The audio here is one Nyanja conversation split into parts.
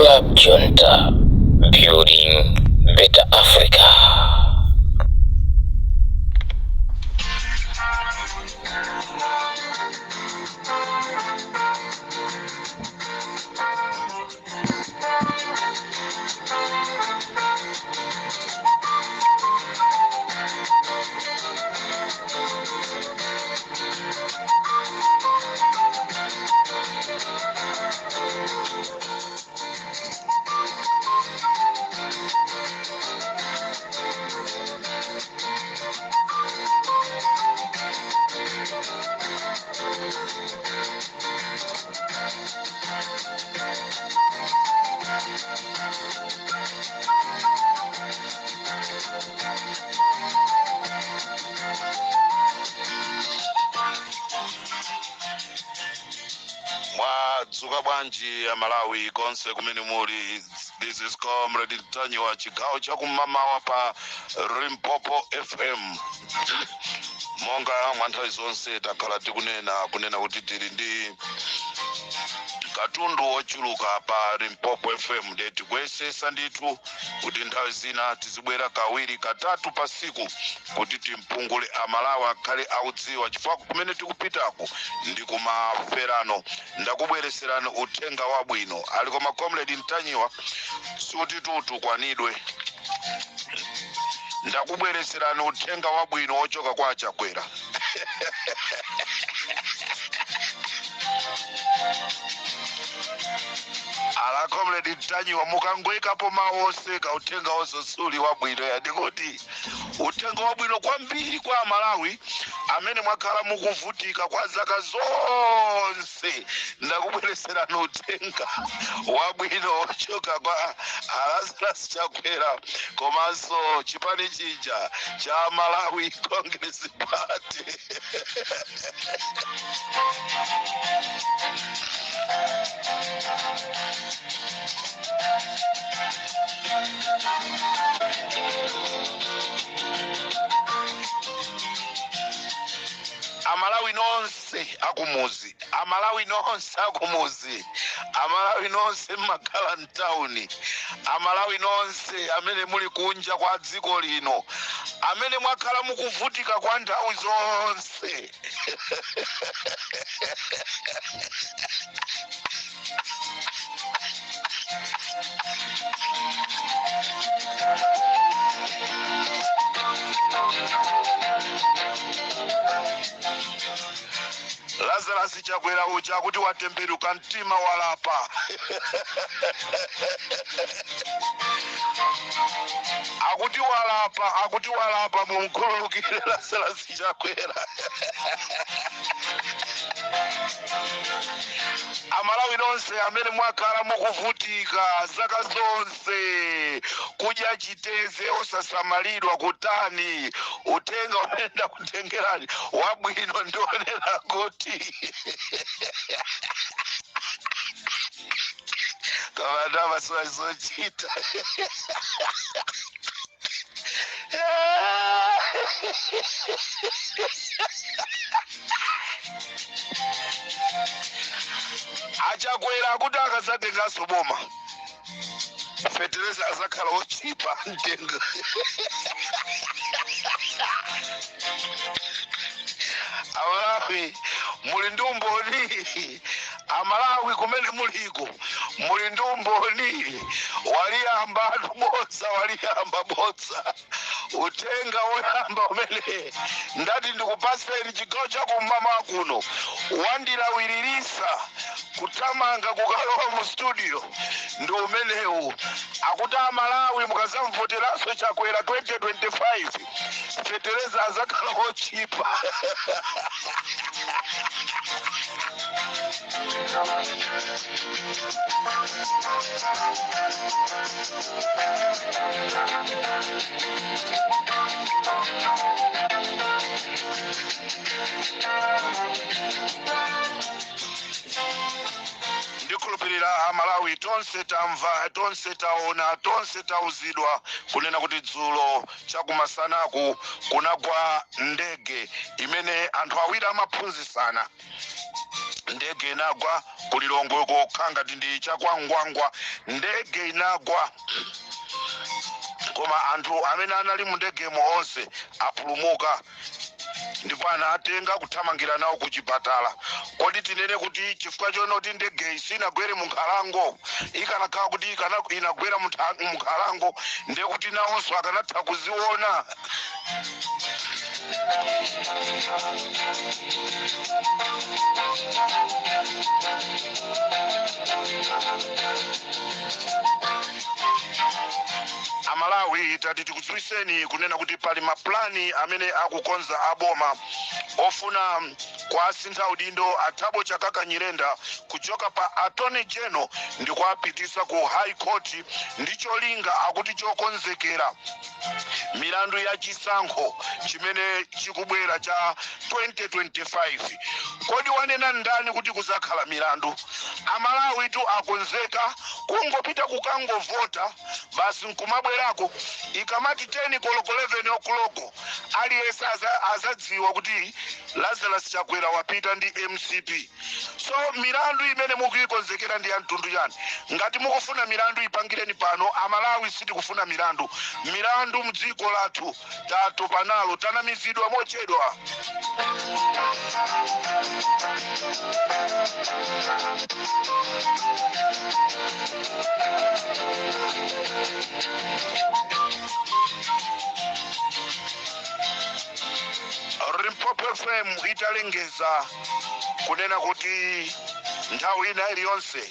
Club Junta, building better Africa. Mwadzuka bwanji Amalawi konse kumene muli? This is Comrade Ntanyiwa, chigawo chakumamawa pa Limpopo FM. Monga mwa nthawi zonse takhala tikunena kunena kuti tili ndi katundu wochuluka pa Limpopo FM, ndiye tikuyesesa ndithu kuti nthawi zina tizibwera kawiri katatu pa siku kuti timpungule Amalawi akhale akudziwa, chifukwa kumene tikupitako ndi kumaferano. Ndakubwereserani uthenga wabwino ali koma Comrade Ntanyiwa, sikuti tutukwanidwe. Ndakubwereserani uthenga wabwino wochoka kwa Achakwera. Ala Comrade Ntanyiwa, mukangoyikapo mawu oseka, uthenga wonse suli wabwino. Yandikuti uthenga wabwino kwambiri kwa Amalawi amene mwakhala mukuvutika kwa zaka zonse. Ndakubwereserani uthenga wabwino wochoka kwa Lazarus Chakwera komanso chipani chija cha Malawi Congress Party. Amalawi nonse akumuzi, Amalawi nonse akumuzi, Amalawi nonse mmakhala mtawuni, Amalawi nonse amene muli kunja kwa dziko lino, amene mwakhala mukuvutika kwa nthawi zonse, Lazarus Chakwera uja akuti watembenuka mtima, walapa. Akuti walapa, akuti walapa, mumkhululukire Lazarus Chakwera. Amalawi nonse amene mwakhala mukuvutika zaka zonse, kudya chiteze osasamalidwa, kutani, uthenga umene ndakutengerani wabwino ndionera kuti kavana vasoazochita. Achakwera akuti akazatenganso boma, fetereza azakhala ochipa mtengo. Amalawi, muli ndi umboni? Amalawi kumene muliko, muli ndi umboni? Waliyamba atu bodza, waliyamba bodza. Uthenga woyamba umene ndati ndikupaseni chigawo chakummawa kuno, wandilawiririsa kuthamanga kukalowa mu studio ndi umenewu. Akuti Amalawi mukazamvoteranso Chakwera 2025, fetereza azakhala ochipa. Ndikhulupirira Amalawi tonse tamva, tonse taona, tonse tauzidwa kunena kuti dzulo chakumasanaku kunagwa ndege imene anthu awiri amaphunzisana. Ndege inagwa ku Lilongwe kokha ngati ndi chakwangwangwa. Ndege inagwa, koma anthu amene anali mu ndegemo onse apulumuka, ndipo anatenga kuthamangira nawo ku chipatala. Kodi tinene kuti chifukwa chonoti ndegeyi sinagwere mu nkhalango? Ikanakhala kuti inagwera mu nkhalango, ndiye kuti nawonso akanatha kuziona. Amalawi, tati tikudziwiseni kunena kuti pali mapulani amene akukonza aboma ofuna kuasintha udindo a Thabo Chakaka Nyirenda kuchoka pa Attorney General ndi kuapitisa ku High Court, ndi cholinga akuti chokonzekera milandu ya chisankho chimene chikubwera cha 2025. Kodi wanena ndani kuti kuzakhala milandu? Amalawi tu akonzeka kungopita kukangovota basi nkumabwerako. Ikamati 10 koloko, 11 o'clock, aliyense azadziwa kuti Lazarus Chakwera wapita ndi MCP. So milandu imene mukuikonzekera ndi ya mtundu chani? Ngati mukufuna milandu, ipangireni pano. Amalawi sitikufuna milandu. Milandu mdziko lathu tatopa nalo, tanamizidwa mochedwa. Limpopo FM italengeza kunena kuti nthawi ina iliyonse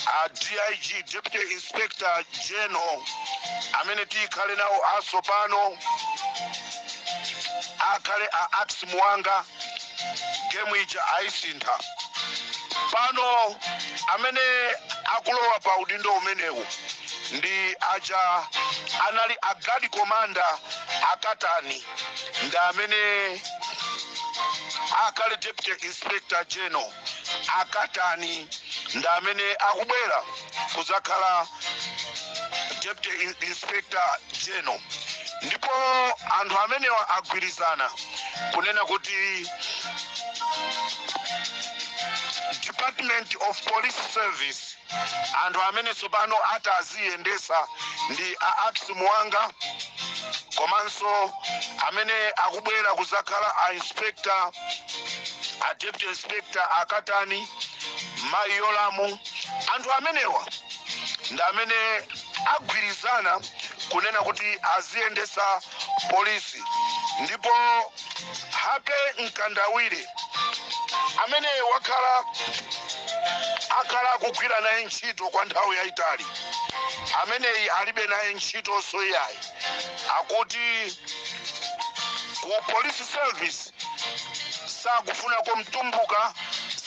a DIG, Deputy Inspector General, amene tikhale nawo asopano akhale a Ax Muwanga, game ija ayisintha. Pano amene akulowa pa udindo umenewu ndi aja anali a guard commander, Akatani, ndi amene akhale Deputy Inspector General. Akatani ndi amene akubwera kuzakhala Deputy Inspector General, ndipo anthu amenewa agwirizana kunena kuti Department of Police Service, anthu amene tsopano ati aziyendesa ndi a Ax Muwanga, komanso amene akubwera kuzakhala a inspector, a Deputy Inspector Akatani, Mayi Yolamu. Anthu amenewa ndi amene agwirizana kunena kuti aziyendesa polisi. Ndipo Hape Mkandawire, amene wakhala akhala akugwira naye ntchito kwa nthawi yayitali, ameneyi alibe naye ntchito soyayi. Akuti ku Police Service sakufunako Mtumbuka,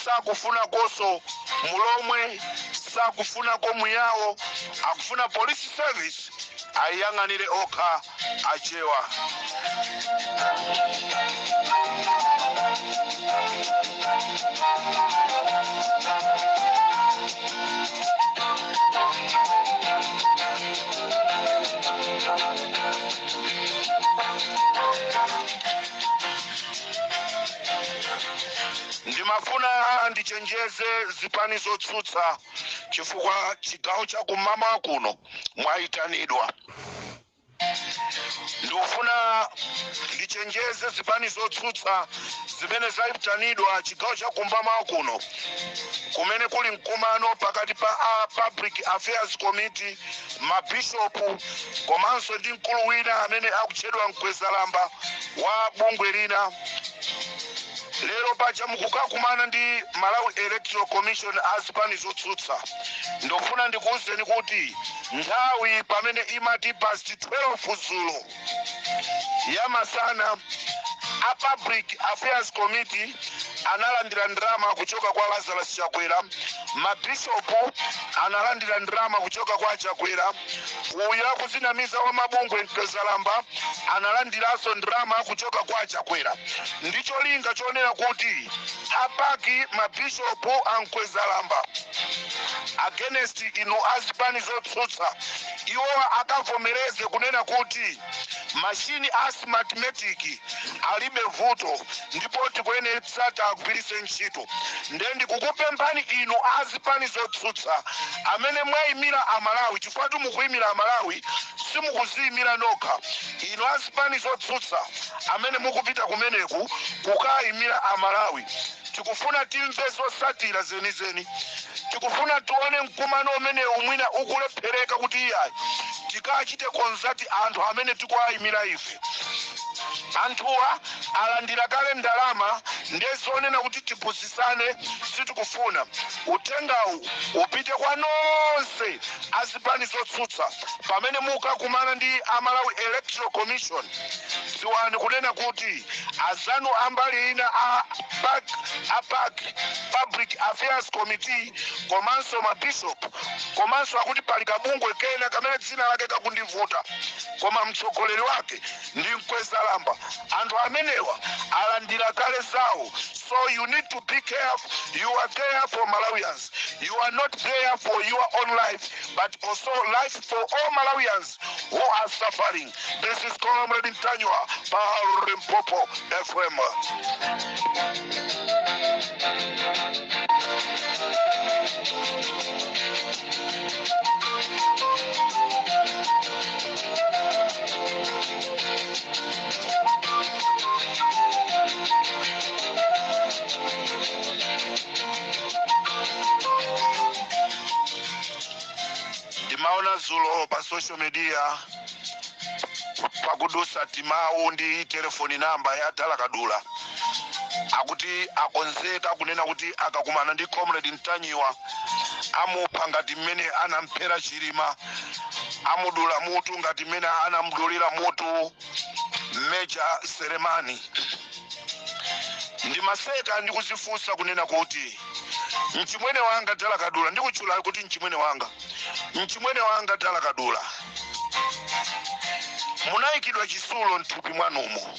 sakufunakonso Mulomwe, sakufunako Muyawo. Akufuna Police Service ayiyang'anire okha Achewa. Ndimafuna ndichenjeze zipani zotsutsa, chifukwa chigawo cha kummawa kuno mwayitanidwa. Ndikufuna ndichenjeze zipani zotsutsa zimene zayitanidwa chigawo cha kummawa kuno, kumene kuli mkumano pakati pa a Public Affairs Committee, mabishopu, komanso ndi mkulu wina amene akutchedwa Mkwezalamba wa bungwe lina. Lero paja mukukakumana ndi Malawi Electoral Commission azipani zotsutsa. Ndofuna ndikuwuzeni kuti nthawi pamene imati past 12 zulo ya masana, a Public Affairs Committee analandira ndalama kuchoka kwa Lazarus Chakwera, mabishopu analandira ndalama kuchoka kwa Chakwera, uyu akuzinamiza wa mabungwe Mkwezalamba analandiranso ndalama kuchoka kwa Chakwera, ndi cholinga chonena kuti a PAC, mabishopu, aMkwezalamba against inu azipani zotsutsa, iwowa akavomereze kunena kuti Mashini a Smartmatic alibe vuto ndipo tikuyenetsa tagwiritse ntchito. Nde ndikukupemphani inu azipani zotsutsa amene mwayimira Amalawi, chifukwa mukuyimira Amalawi, simukuziyimira nokha. Inu azipani zotsutsa amene mukupita kumeneku kukayimira Amalawi, tikufuna timve zosatira zenizeni. Tikufuna tione mkumano umenewu mwina ukulephereka kuti iyayi, tikachite consult anthu amene tikuwayimira ife. Anthuwa alandira kale ndalama, ndezonena kuti tipusisane sitikufuna. Uthengawu upite kwa nonse azipani zotsutsa. Pamene mukakumana ndi Amalawi Electoral Commission, dziwani kunena kuti azanu ambali ina a PAC, a PAC, Public Affairs Committee, komanso mabishop, komanso akuti pali kabungwe kena kamene dzina lake kakundivuta, koma mtsogoleri wake ndi Mkwezalamba. Anthu amenewa alandira kale zawo, so you need to be careful. You are there for Malawians. You are not there for your own life, but also life for all Malawians who are suffering. This is Comrade Ntanyiwa pa Limpopo FM. Ndimaona zulo pa social media pakudusa timawu ndi telefoni namba ya Talakadula, akuti akonzeka kunena kuti akakumana ndi Comrade Ntanyiwa amupha ngati mmene anamphera Chilima, amudula mutu ngati mmene anamudulira mutu Major Selemani. Ndimaseka ndikuzifunsa kunena kuti mchimwene wanga Talakadula, ndikutchula kuti mchimwene wanga, mchimwene wanga Talakadula, munayikidwa chisulo mthupi mwanumo,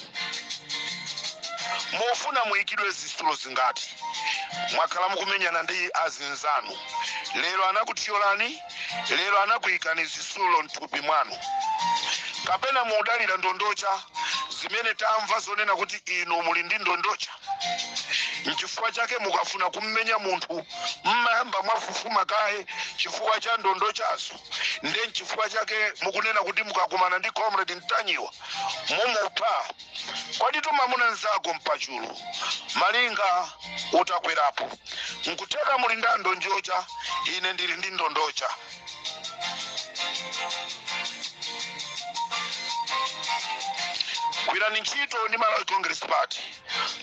mufuna muyikidwe zisulo zingati? Mwakhala mukumenyana ndi azinzanu, lero anakuthyolani, lero anakuyikani zisulo mthupi mwanu. Kapena mudalira ndondocha zimene tamva zonena kuti inu muli ndi ndondocha? Nchifukwa chake mukafuna kummenya munthu mmayamba mwafufuma kaye chifukwa cha ndondochazo. Nde nchifukwa chake mukunena kuti mukakumana ndi Comrade Ntanyiwa mumupha. Kodi tumamuna nzako mpachulu malinga utakwerapo? Nkutheka muli nda ndondocha, ine ndili ndi ndondocha. Gwirani ntchito ndi Malawi Congress Party,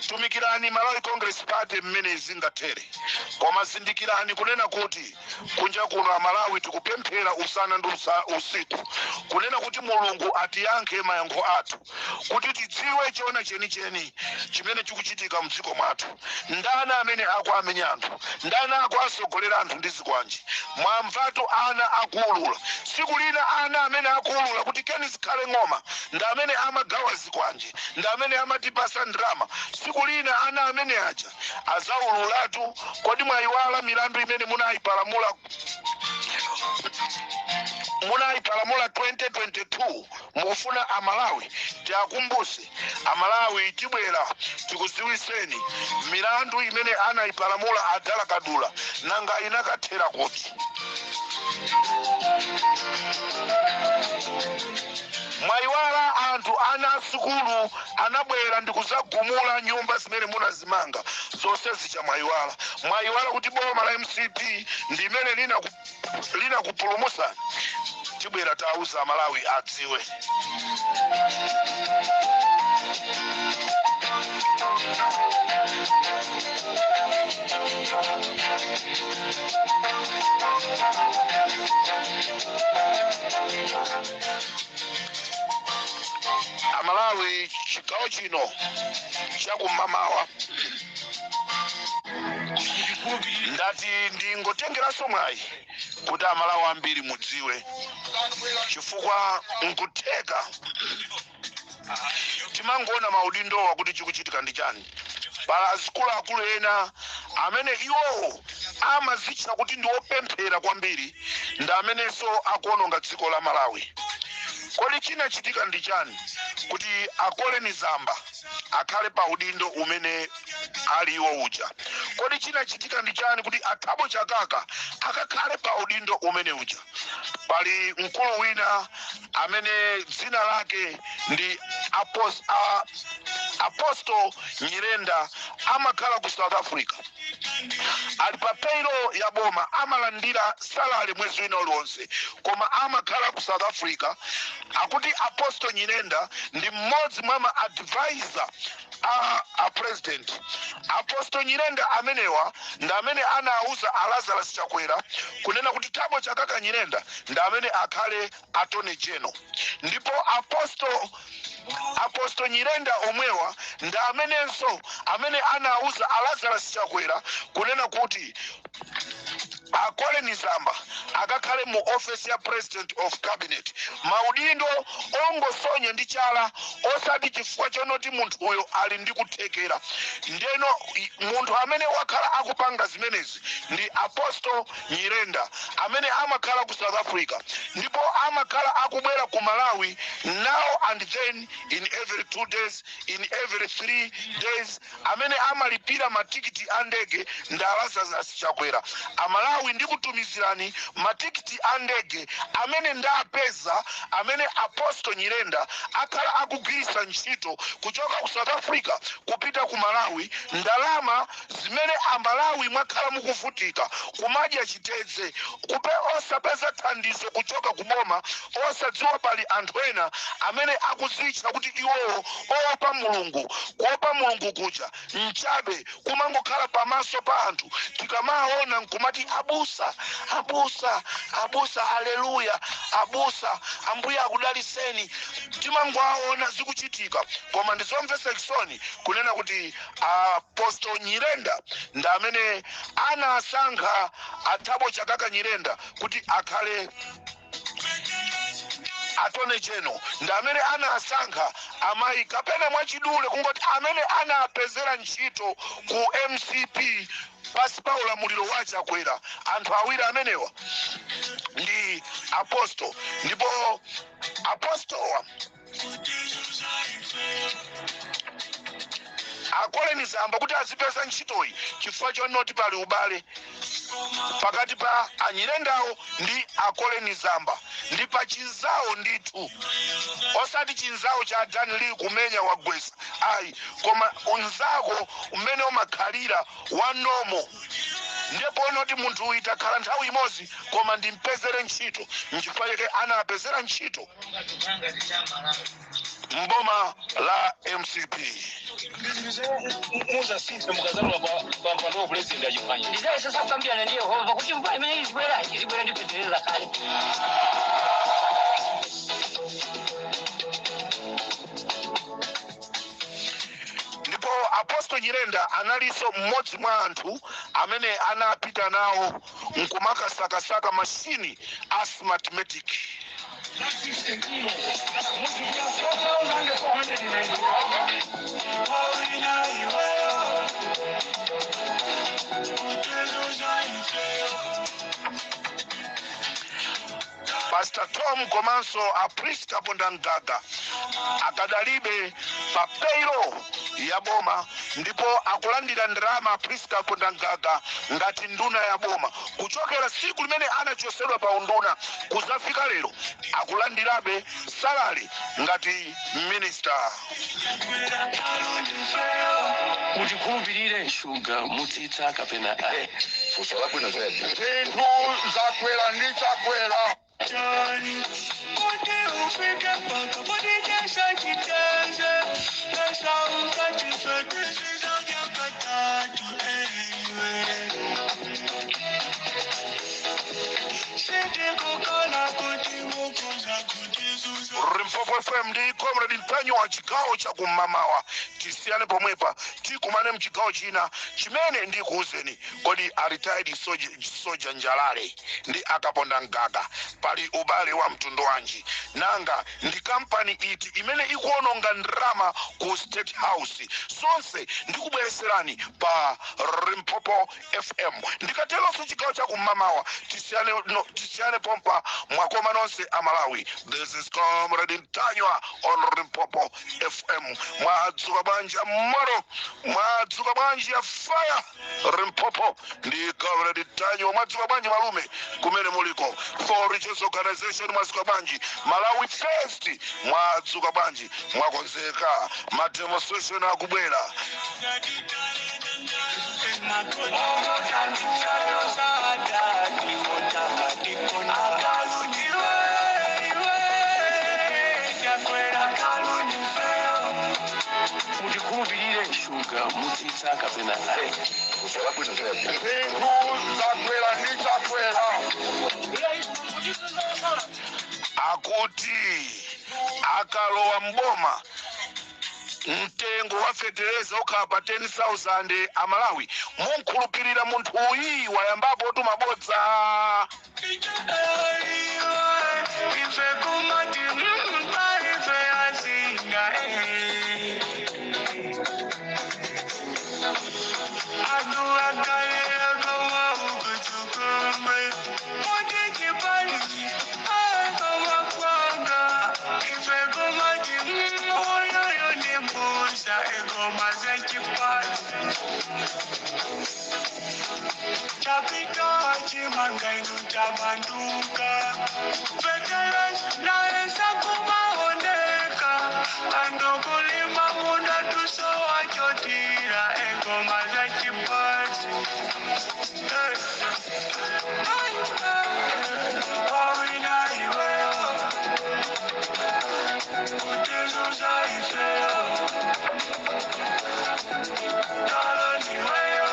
tumikirani Malawi Congress Party mmene zingathere, koma zindikirani kunena kuti kunja kuno Amalawi tikupemphera usana ndi usiku kunena kuti Mulungu atiyankhe mayankho athu kuti tidziwe chiona chenicheni chimene chikuchitika mdziko mwathu. Ndani amene akuamenya anthu? Ndani akuasogolera anthu ndi zikwanje? Mwamvatu ana akuulula. Siku lina ana amene akuulula kuti Ken Zikhale Ng'oma ndi amene amagawa zikwanje, ndi amene amatipasa ndrama. Siku lina ana amene aja azaululatu. Kodi mwayiwala milandu imene munayipalamula 2022? Mukufuna Amalawi tiakumbuse? Amalawi, tibwera tikuziwiseni milandu imene anayipalamula adala Kadula, nanga inakathera kuti? Mwayiwala anthu ana asukulu anabwera ndikuzagumula nyumba zimene munazimanga zonse zija? Mwayiwala? Mwayiwala kuti boma la MCP ndimene linakupulumusani? Tibwera tauza Amalawi adziwe. Amalawi, chigawo chino chakumamawa ndati ndingotengeranso mwayi kuti Amalawi ambiri mudziwe, chifukwa nkutheka timangoona maudindowa kuti chikuchitika ndi chani. Pala azikuluakulu ena amene iwowo amazitcha kuti ndi opemphera kwambiri, ndi amenenso akuononga dziko la Malawi. Kodi chinachitika ndi chani kuti a Colleen Zamba akhale pa udindo umene aliwo uja? Kodi chinachitika ndi chani kuti a Thabo Chakaka akakhale pa udindo umene uja? Pali mkulu wina amene dzina lake ndi Apostle Nyirenda, amakhala ku South Africa, ali pa payroll ya boma, amalandira salary mwezi wina uliwonse, koma amakhala ku South Africa. Akuti Apostle Nyirenda ndi mmodzi mwa ma advisor a president. Apostle Nyirenda amenewa ndi amene anauza a Lazarus Chakwera kunena kuti Thabo Chakaka Nyirenda ndi amene akhale Attorney General. Ndipo Apostle Nyirenda omwewa ndi amenenso amene anauza a Lazarus Chakwera kunena kuti a Colleen Zamba akakhale mu office ya President of Cabinet. Maudindo ongosonya ndi chala, osati chifukwa chonoti munthu uyo ali ndi kuthekera. Ndeno munthu amene wakhala akupanga zimenezi ndi Apostle Nyirenda amene amakhala ku South Africa, ndipo amakhala akubwera ku Malawi now and then, in every 2 days, in every 3 days. Amene amalipira matikiti a ndege ndi Lazarus Chakwera. Amalawi, ndikutumizirani matikiti a ndege amene ndapeza, amene Apostle Nyirenda akhala akugwiritsa ntchito kuchoka ku South Africa kupita ku Malawi. Ndalama zimene Amalawi mwakhala mukuvutika kumadya chitedze, kupe osapeza thandizo kuchoka kuboma, osadziwa pali anthu ena amene akuzitcha kuti iwowo oopa Mulungu. Kuopa Mulungu kuja mchabe, kumangokhala pamaso pa anthu. Tikamaona nkumati abusa, abusa, abusa, aleluya, abusa, Ambuye akudaliseni. Timangoaona zikuchitika, koma ndizomvetsa chisoni kunena kuti Apostle Nyirenda ndi amene anasankha a Thabo Chakaka Nyirenda kuti akhale Attorney General, ndi amene anasankha amayi, kapena mwachidule kungoti amene anapezera ntchito ku MCP pasi pa ulamuliro wa Chakwera. Anthu awiri amenewa ndi Apostle. Ndipo Apostowa, a Colleen Zamba kuti azipeza ntchitoyi chifukwa chonoti pali ubale pakati pa Anyirendawo ndi a Colleen Zamba, ndi pa chinzawo ndithu, osati chinzawo cha Dan Lee kumenya wagwesa, ayi, koma unzako umene umakhalira wanomo. Ndipo noti munthu uyu takhala nthawi imodzi, koma ndimpezere ntchito. Nchifukwa chake anapezera ntchito mboma la MCP. Muzasinthe mukazalowa pa mpando wa president, achiphwanya. Ndizayesesa kukambirana ndi Yehova kuti mvula imene izibwera izibwera ndi fetereza kale. Ndipo Apostle Nyirenda analinso mmodzi mwa anthu amene anapita nawo nkumakasakasaka mashini a Smartmatic. Pastor Tom komanso a Priska Pondamgaga akadalibe pa payroll ya boma, ndipo akulandira ndalama Priska Pondamgaga ngati nduna ya boma. Kuchokera tsiku limene anachosedwa pa unduna kuzafika lero, akulandirabe salary ngati minister. Mutikhulupirire. Shuga mutsitsa kapena ayi? Funso labwino zedi. Zinthu zakwera ndi Chakwera. Kuti ufike paka podijesa chiteze pesa ukachifetisiza vyakatatu eiwe sitikukala kuti mukuza kutizuza. Limpopo FM ndi Comrade Mtanyiwa, chigawo cha kumamawa. Tisiyane pomwepa, tikumane mchigawo china chimene ndikuwuzeni kodi a retired soja Njalale ndi Akaponda Mgaga pali ubale wa mtundu wanji? Nanga ndi kampani iti imene ikuononga ndrama ku State House? Zonse ndikubwereserani pa Limpopo FM. Ndikatelonso chigawo chakum'mamawa. Tisiyane, no, tisiyane pompa. Mwakoma nonse Amalawi. This is Comrade Ntanywa on Limpopo FM. Mwadzuka bwanji amoro? Mwadzuka bwanji ya fire? Limpopo ndi Comrade Ntanywa. Mwadzuka bwanji malume kumene muliko? For Riches Organization, mwadzuka bwanji? Malawi First, mwadzuka bwanji? Mwakonzeka? Ma demonstration akubwera. Mutikhulupirire. Shuga mutsitsa kapena ayi? Zinthu zakwera ndi chakwera. Akuti akalowa mboma, mtengo wa fetereza ukhala pa 10,000. Amalawi, munkhulupirira munthu uyi? Wayambapo tumabodza. Ife kumati ife asinga Adu akale akawa ukuchukumbe Muti chipali akawa kwanga Ife kumati oyoyo ni mbusa egoma za chipali Chapita chimangainu chabanduka Veterans naesa kumaoneka Andokulima munda tusowa chotira engoma za chipasi. Hey. Wawina iweyo kutizuza ifeyo Talo niweyo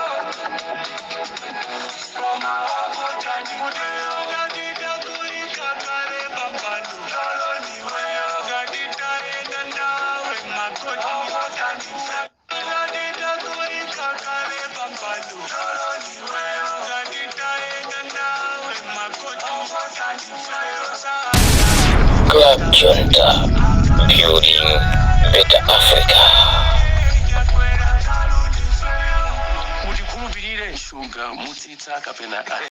Koma wapota ndikuteyo Ngatitakulika kale papatu Talo niweyo Ngatitaenda nawe makoti Wapota ndikuteyo Ngatitakulika kale papatu Talo niweyo Ngatitaenda nawe makoti Wapota ndikuteyo Club Junta, building better Africa. Mutikhulupirire. Shuga mutsitsa kapena ayi?